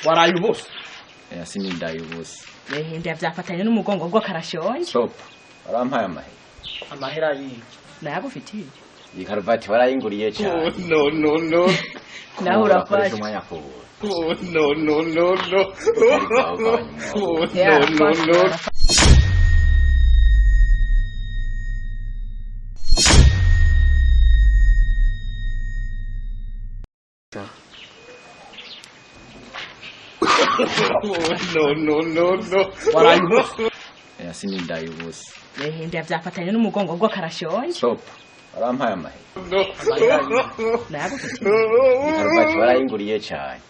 Waraye ubusa. Sinindaye ubusa. Ndya byafatanye n'umugongo bwo karashonje. Stop. Warampaye amahera. Amahera yiki? Nayagufitiye. Iyi karuvati warayinguriye cyane. No, no, no. Nawe urafashe. Umwanya kubura. Oh, no, no, no, no. Oh, Yeah, no, no, no. Oh, no, no, no, no. Waraye ubusa. Sinindaye ubusa. Ndya byafatanye n'umugongo bwo karashonje. Stop. Warampaye amahera. Nayagufitiye. Iyi karuvati warayinguriye cyane.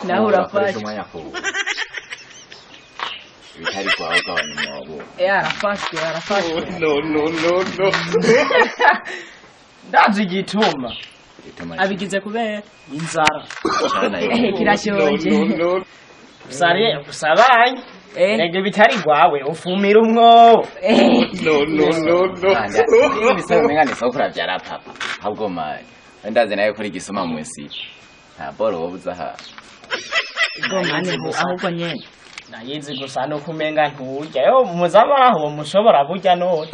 Nawe urafashe. Umwanya kubura. Ibitari kwawe ugabanya umwobo. Arafashwe, arafashwe. No, no, no, no. Ndazi igituma. Abigize kubera inzara. Kirashonje. No, no. Usariye usabanye. Eh. Rege bitari gwawe ufumira umwobo. No, no, no, no. Ibisaba umenga ni sokura vyara papa. Ahubwo mari. Ndazi nawe kuri gisoma mwesi. Nta boro wobuza ha. Gomane ahubwo nyene. Nayizi gusa no kumenga nturya. Yo muzabaho mushobora burya none.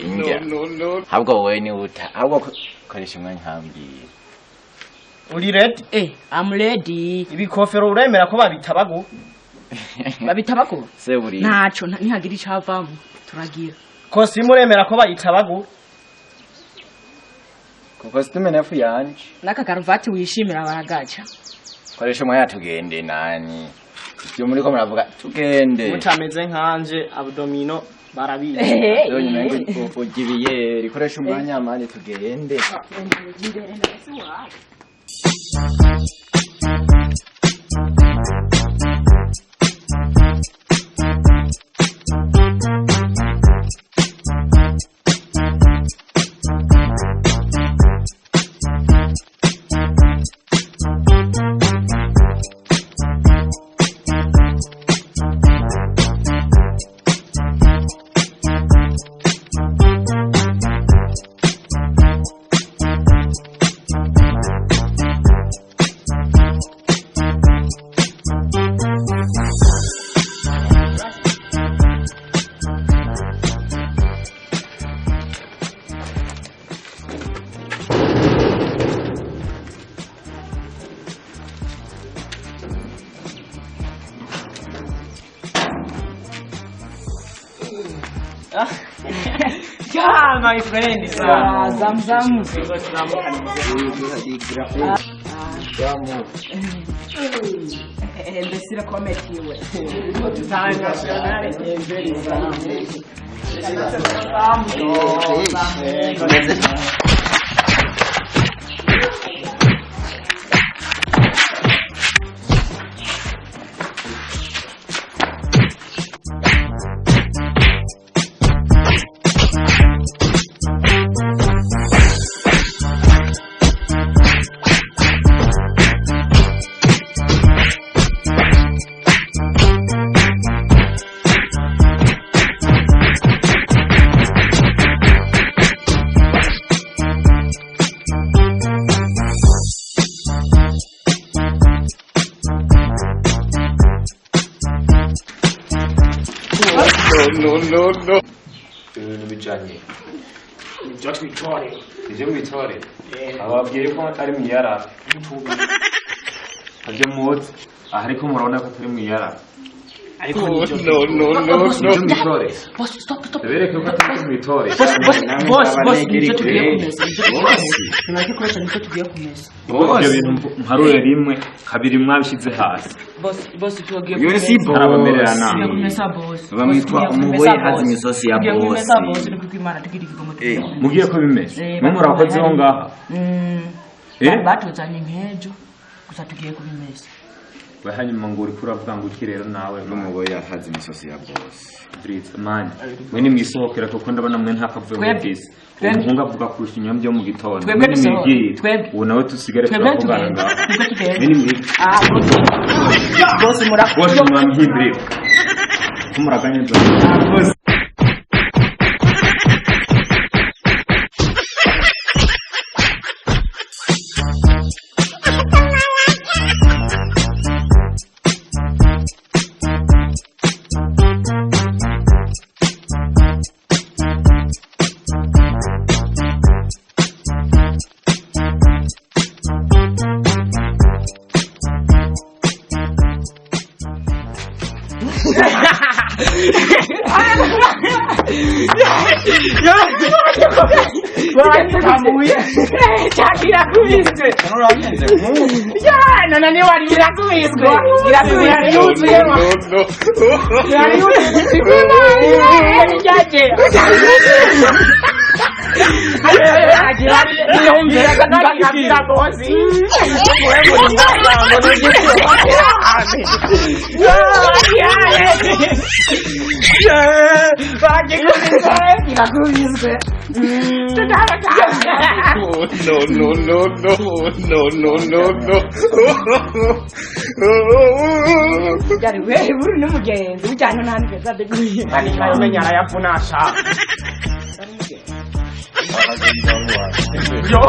Indya. No, no. Ahubwo wowe ni uta. Ahubwo koresha umwanya hambwiye. Uri ready? I'm ready. Ibikofero uremera ko babitabagu? Babitabako? Se buri. Ntaco ntihagira icavamo. Turagira. Kosimu uremera ko bayitabagu? Kuko situme nefu yanje. Naka karuvati wishimira baragaca. Koresha umwanya tugende nani. Ibyo muri ko muravuga tugende. Mutameze nkanje abdomino barabizi. Yonyine ngo ugibiyeri koresha umwanya mani tugende. Yeah, my friend. Zamzamu. Mbese kometiwe. No, no, no. Ibintu bijanye Nibyo twitorera. ivyo mwitore ababwiye ko ari mwiyarara ivyo muzi aha ariko murabona ko turi mwiyarara. Ariko nibyo. No, no, no, no. Ivyo mwitore Boss, stop, stop. bereke ko turi mwitore. Boss, boss, boss, boss, nivyo tugiye kumesa. Nivyo kumesa, nivyo tugiye kumesa. Ibyo bintu mparure rimwe kabiri mwabishyize hasi. Boss, boss tugiye Yo si boss. Harabamerera nabi. Tugiye kumesa boss. Bamwitwa umuboyi hazi imisosi ya Tugiye boss. kumesa boss, ni kwimana tugira ikigomo tugiye kumesa. Mugiye ko bimeze mwe murakoze ho ngaha. Batuzanye nk'ejo gusa tugiye kubimesa. We hanyuma ngo uriko uravuga ngo iki rero nawe N'umuboyi hazi imisosi ya boss. Britz man mwe nimwisohokera kuko ndabona mwe ntakavuye mu bwiza. Umuhungu avuga kurusha inyombi yo mu gitondo. Twebwe dusohoka. Nimwigire. Twebwe. Ubu nawe tusigare Twebwe turavugana tugende. ngaha. Twebwe tugende. Mwe nimwigire. Ah, boss. Boss murakoze. Bose mwamhindurira. Muraganye nzo. Bagitamuye. Cyakirakubiswe. Urabizi nk'ubu. Ya, none ni wari irakubiswe. Irakubiswe yuzuyemo. No, no. Yari yuzuye. Yaje. No, no, no, no, no, no, no, no. Byari wewe buri n'umugenzi ujyana n'ahandi heza deguye. Umenya arayavunasha. Yo.